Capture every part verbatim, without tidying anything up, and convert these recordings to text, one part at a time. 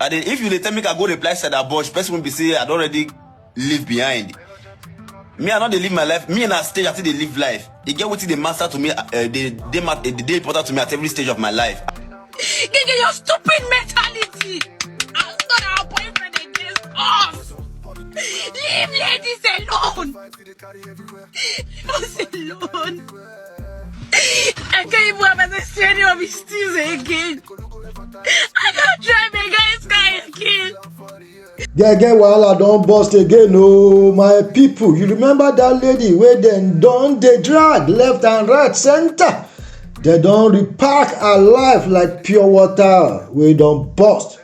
I dey, if you dey tell me I go reply Sada Bosh, person will be say I don already leave behind. Me, I no dey live my life. Me na stage I still dey live life. E get wetin dey master to me, uh, dey dey ma- eh, dey important to me at every stage of my life. Gigi, your stupid mentality. Our son, our boyfriend against us. Leave ladies alone. Leave us alone. I can't even have a any of his things again. I can't drive against guy again. Gege wahala don burst again oh my people. You remember that lady wey dem don dey drag left and right center? Dem don repack her life like pure water wey don burst.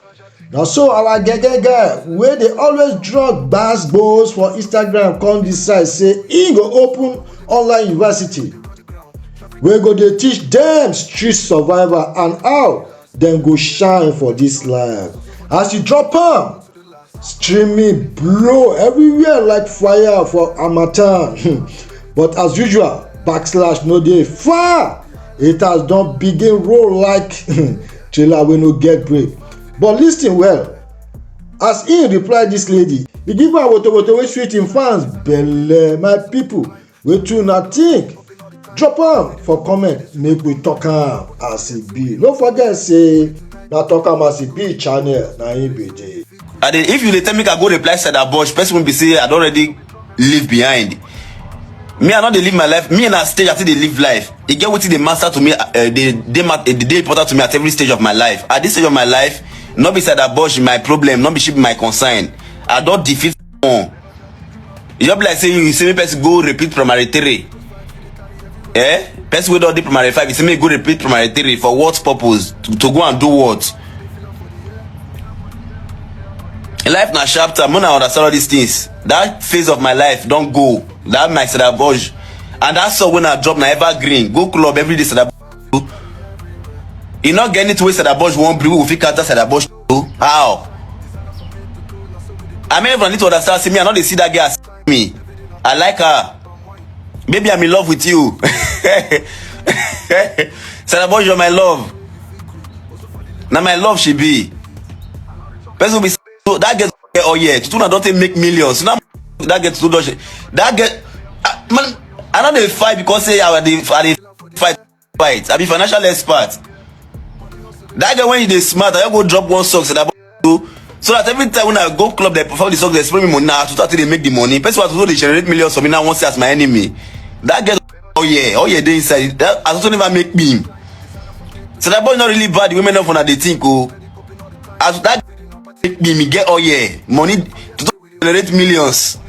Na so our gege guy wey dey always drug gbas gbos for Instagram come decide say he go open online university wey go dey teach dem street survival and how dem go shine for this life. As you drop am, streaming blow everywhere like fire for harmattan. But as usual, backslash no dey far. Haters don begin roll like trailer wey no get brake. But listen well, as he reply this lady, he give her wotowoto wey sweet him fans belle. My people, wetin una think? Drop am for comment, make we talk am as e be. No forget say na Talk Am As E Be channel na im be dey. I dey, if you dey tell me I go reply Sada Bosh, person will be say I don already leave behind. Me, I no dey live my life. Me na stage I still dey live life. E get wetin dey master to me, uh, dey dey ma- eh, dey important to me at every stage of my life. At this stage of my life, no be Sada Bosh my problem, no be she be my concern. I don defeat one. E just be like say you say make person go repeat primary three. Eh? Person wey don dey primary five, you say make go repeat primary three for what purpose? To, to go and do what? Life na chapter. When I understand all these things, that phase of my life don go. That my Sada Bosh, and that song when I drop na evergreen. Go club every day, Sada Bosh. You not get it wey Sada Bosh won't bring. We fit counter Sada Bosh. How? I mean, everyone need to understand. See me, I know they see that girl as me. I like her. Baby, I'm in love with you. Sada Bosh, you're my love. Now my love she be. Person will be so that girl. Oh yeah, Tutuna don't take make millions. Now that girl Tutuna don't. That girl, ah, man, I know they fight because say I dey I dey fight fight. I be financial expert. That girl when you dey smart, I go drop one song Sada Bosh do. So that every time when I go club, they perform the song, they spray me money. Now to start to dey make the money. Person want to dey generate millions for me now. Wants as my enemy. That girl, oh yeah, oh yeah, they inside. That I also never make me. Sada Bosh not really bad. The women of una dey think oh, as that make me, me get oh yeah money to generate millions.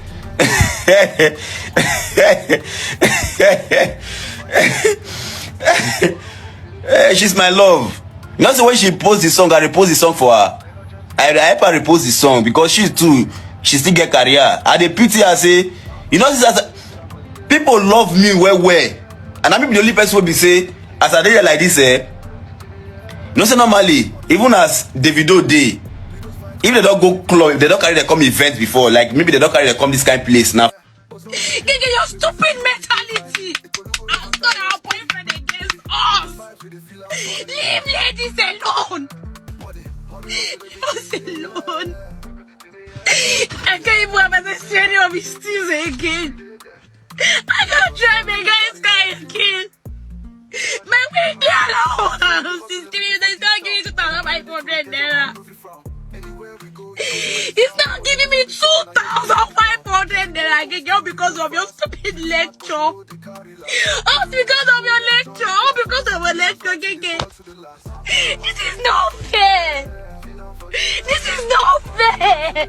Eh, she's my love. You know, so when she post the song, I repost the song for her. I, I help her repost the song because she too, she still get career. I dey pity her say, you know, since as people love me well well, and I be the only person will be say, as I dey here like this, eh, you know say normally, even as Davido dey, if they don't go club, if they don't carry them come event before, like maybe they don't carry them come this kind place now. Gigi, your stupid mentality. Our son, our boyfriend against us. Leave ladies alone. Leave us alone. I can't even have a any of his things again. I can't drive against guy again. My weekly allowance is three. They don't give me two thousand five hundred naira. He's not giving me two thousand five hundred naira again just because of your stupid lecture. All because of your lecture. All because of your lecture, Gigi. This is not fair. This is not fair.